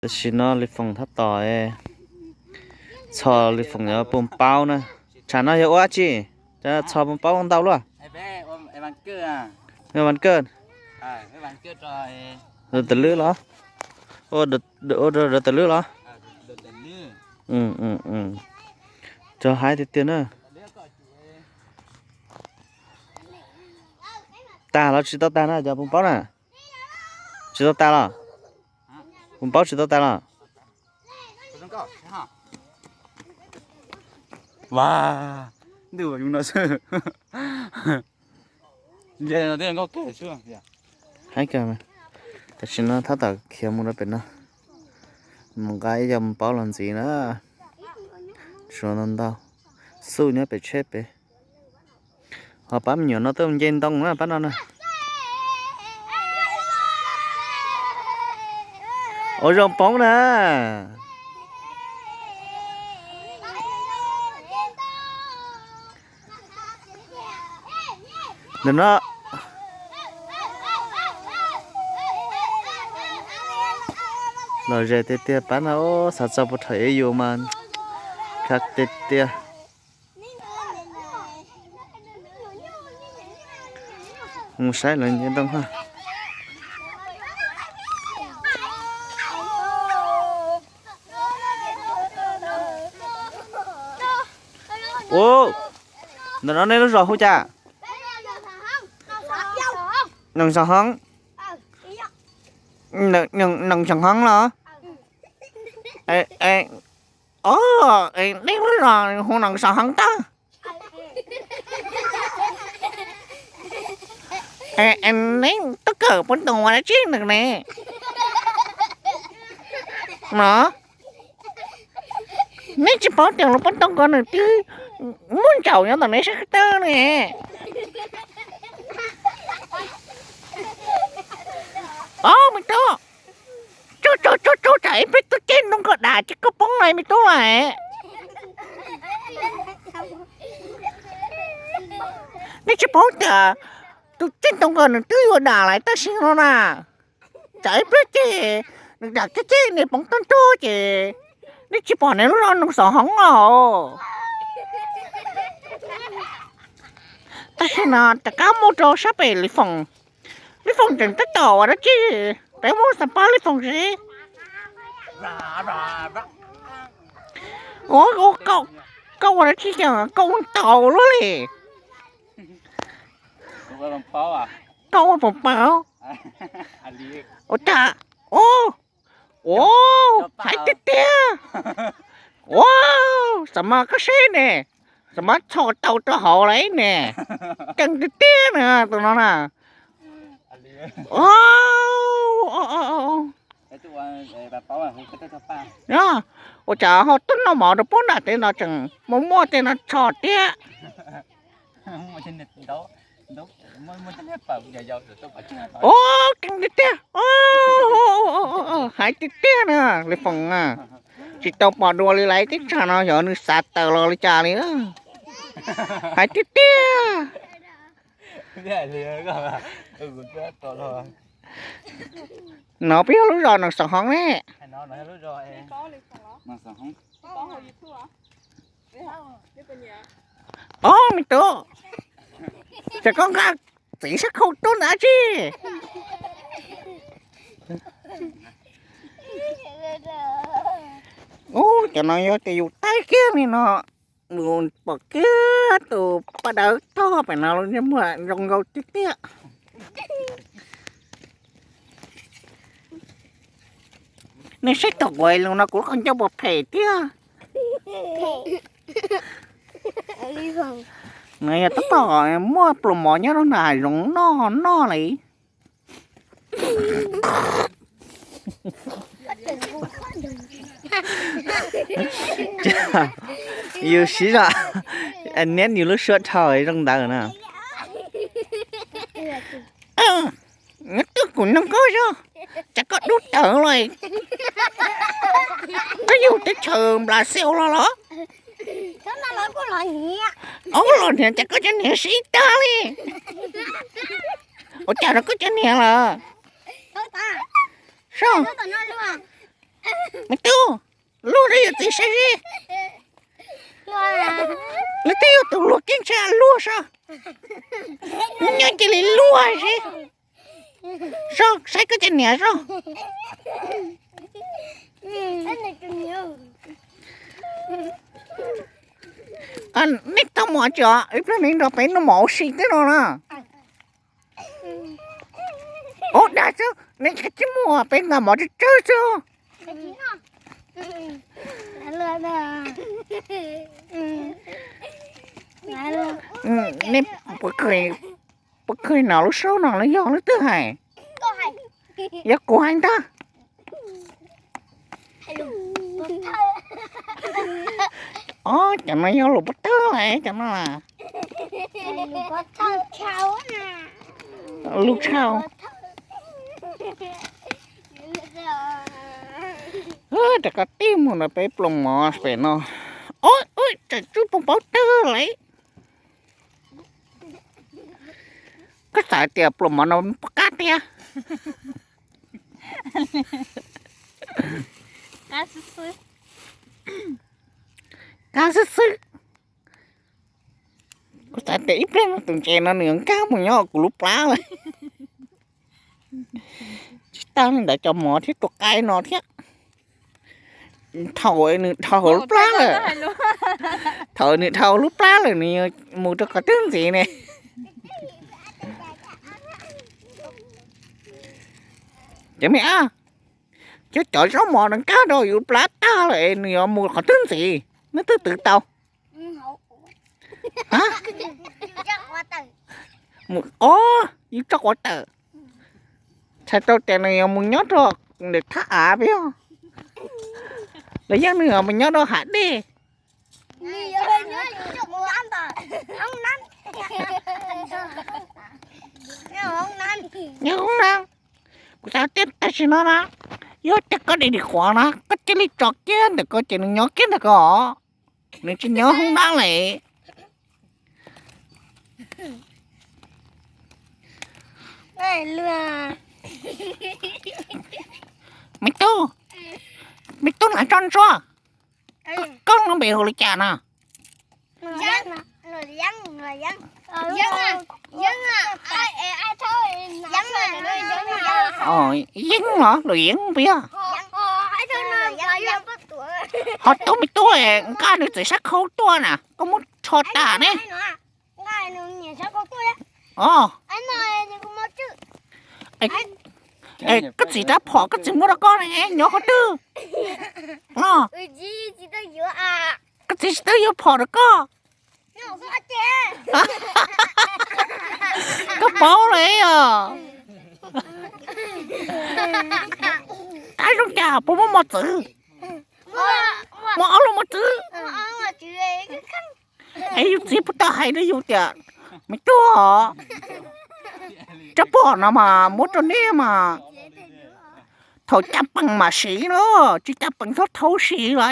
Tam sim no Lis Foom tab tom txhos Lis Foom yuav pum paub na. Tsam no yog ua dab tsi? Cov txhos pum paub ntau luaj. Ua vas kawj, ua tas lwb los? Ua tas lwb los? Cov haib tiag tiag na. Tag los tsis tau tag na cov pum paub na? Tsis tau tag los? Pum paub tsis tau tag los? Vas, ntuj, yus no xwb. Haib kawg. Tam sim no tab tom khiav mus rau pem no, mus nqa ib co pum paub los ntxiv na. Suav ntau ntau, xuj nyob pem tsheb pem. Ho pab me nyuam no twb nce ntoo na pab no na. Ua zoo poob na. Ntawm no los ze tiag tiag pab no, xav txog puag thaum ub yus mas khab tiag tiag. Mus saib lawv nce ntoo ha. Ua, ntawm no nej lub zos hu cas? Noos Xos Hoob. Noos Xos Hoob los? O, nej lub zos hu Noos Xos Hoob tag. Neb tub kawm pov toog ua dab tsi ntawm ne? No, neb tsis paub tias lub pov toog ko nws twb muaj ntsaum nyob ntawm neb sab ko taw ne. Ob, me tub, tso tso tso tso, tsam ib pliag tus ceg ntoo ko dam ces koj poob lawm me tub lawm. Nej tsis paub tias tus ceg ntoo ko nws twb yuav dam lawm tam sim no na. Tsam ib pliag ces nws dam ceg ceg nws poob toj nrog ces nej tsis pom nws lub zos Noos Xos Hoob los. Tam sim no rov qab mus rau sab pem Lis Foom. Lis Foom tseem tab tom ua dab tsi? Peb mus xav pab Lis Foom seb. Ua, koj ua dab tsi, koj ua ntau luaj li. Koj ua pom paub. Ua cas? Ua, ua, hais tiag tiag. Ua, xav mas koj seb ne, xav mas txhos tau rau hauv lawm ne. Ceev tiag tiag na tus no na. Ua cas ho tuaj noj mov rau puab nram tej no tseem muaj muaj tej no txhos tiag. Ua, ceev tiag tiag. Hais tiag tiag na, Lis Foom na. Tsis tau pom dua li lawm, teb chaws no yog nws xav tawm los li cas li. Hais tiag tiag. No peb yog lub zos Noos Xos Hoob ne. Ob, me tub, ces koj nqa txiv sab khau tuaj ntawd tsi? Ub, cov no yog tias yus taij kiag li no, mus pom kiag tus paj dawb tog pem no los muaj zoo nkaus tiag tiag. Nej saib thaum kuv hais lus no kuv qhov ncauj puas phem thiab? No yog tab tom muaj pluas mov nyob rau nram hav zoov noj noj li. Yus siv zog niab yus lub suab dhau zoo ntawd na. Nyob twg kuv nug koj yog, cas koj dub tawv los? Koj yug teb chaws Nplaxiu los los? Ob, los hniav cas koj cov hniav sib tag li? Ua cas rau koj cov hniav lawm? Soj. Me tub, luag rau yawm txiv saib seb. Luag twb yog tus luag keeb ntshai luag sas. Nyob cia li luag seb. Zoj, saib koj cov niam zoj. Nej tau mov tsis os? Ib pliag nej nrog peb noj mov ua si tib no na. Ua dag xwb, nej kav tsij mus, peb nqa mov tsawg tsawg xwb. Nej puas kawg no lub saub no los yog leej twg hais? Yog kuv hais ntag. Os, cov no yog lus pov thawj cov no. Lus tshau. Rov qab tij mus no peb pluas mov pem no. Ub, tsam tsub poob paub tawg lawm. Koj xav tias pluas mov no puas qab tiag? Qab xwb xwb. Kuv xav tias ib pliag no tus ntses no nws yuav nkag mus nyob kuv lub plab lawm. Tsis tas li ntawd cov mov thiab tus qaib no thiab. Thaum nws dhau hauv lub plab lawm, thaum nws dhau hauv lub plab lawm nws mus rau qhov twg ntxiv ne? Cov me ab, cov cov zaub mov no nkag rau yus plab tag lawm es nws yuav mus qhov twg ntxiv? Nws twb twv tau. Mus, o, yus tso quav tawm. Txhais tau tias nws yuav mus nyob rau ntawm thaj av peb, los yog nws yuav mus nyob rau hav dej. Nyob hoob nab. Kuv xav tias tam sim no na, yog tias koj de dim quav na koj cia li tso kiag ntawm ko ces nws nyob kiag ntawm ko, nws tsis nyob hoob nab lawm. Me tub, me tub Nav Tso Ntsuab, koj lub npe hu li cas no? Yeeb los Luam Yeeb puas yog? Ho tub me tub, nqa nws txiv sab khau tuaj na, koj muab rho tas ne. Koj txiv rab phom koj txiv muab rau koj ne, nyob qhov twg? Koj txiv tsis tau yuav phom rau koj. Koj paub lawm os. Tab zoo cas puas muaj mos txwv? Muaj ob lub mos txwv. Es yus txiv puas tau hais rau yus tias, me tub, rab phom no mas muab rau nej mas thaum caj pees mam siv na, tsis caj pees txhob thau siv lawm.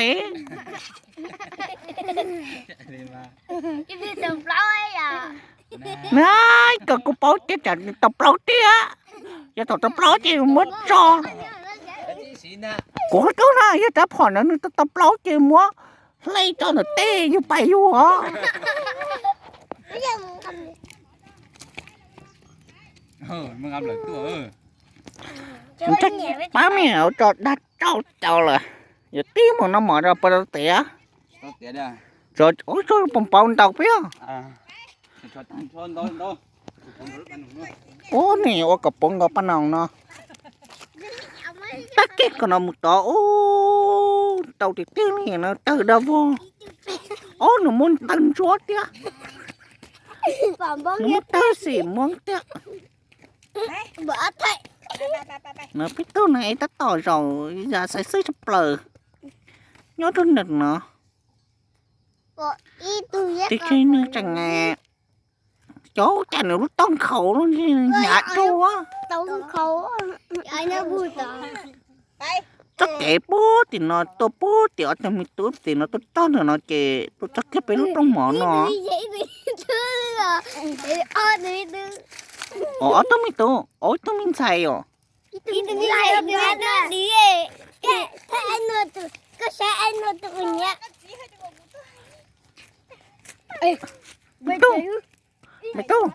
Na, kom kuv paub tias tsam nws tau plaub tiag. Yog thaum tau plaub ces muab tso. Kuv qhov tub na, yog rab phom no nws tau plaub ces muab hle tso ntawm tej yus pais yus os. Pab me tso dag rau cov lawm, yog tib mus no mov rau pab rau tiav. Tso pom pauv ntau peb. Ub, nws ua kom poob nkaus paj noog no. Tag kis kom no mus tod ub, tau tiag tiag li no tawg dab vog. Ob, nws muab ntawg ntsuab tiag. Nws muab tawg xim muab tiag. No peb tug no es tab tom zaum yam xaiv xwb tshaj plaws nyob rau ntawm no. Tig tsis nws tseem cov cas nws lub toj nkhaus hnyav dua. Txoj kev puag tim no tuaj puag tim ob tug me tub tim no tuaj txog ntawm no ces tuaj txog kiag peb lub rooj mov no. Ob tug me tub, ob tug me ntxhais os. Tub, me tub,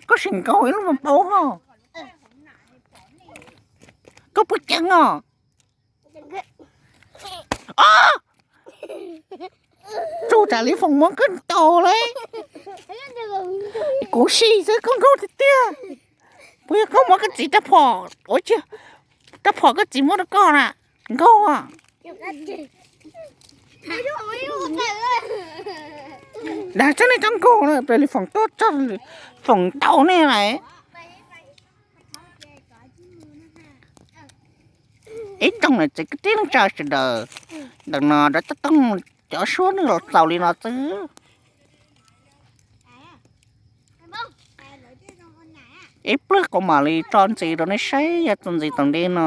koj sim nkaug ib lub mas paub ho. Koj puas ceev os? Tsuj tsam Lis Foom muab koj ntaus li. Kuv sim xwb koj nkaug tiag tiag. Puas yog koj muab koj txiv rab phom, ua ciav rab phom koj txiv muab rau koj na? Nkaug. Dag tsob nej tsob nkaug na, pes Lis Foom tuaj tso, Foom ntaus nej lawm. Ib tsoom niam txiv kwv tij neej tsa sawv daws, ntawm no rov toj tooj cov suab nws los txaus li no xwb. Ib pliag kuv mam li tso ntxiv rau nej saib yog txuas ntxiv tom ntej no.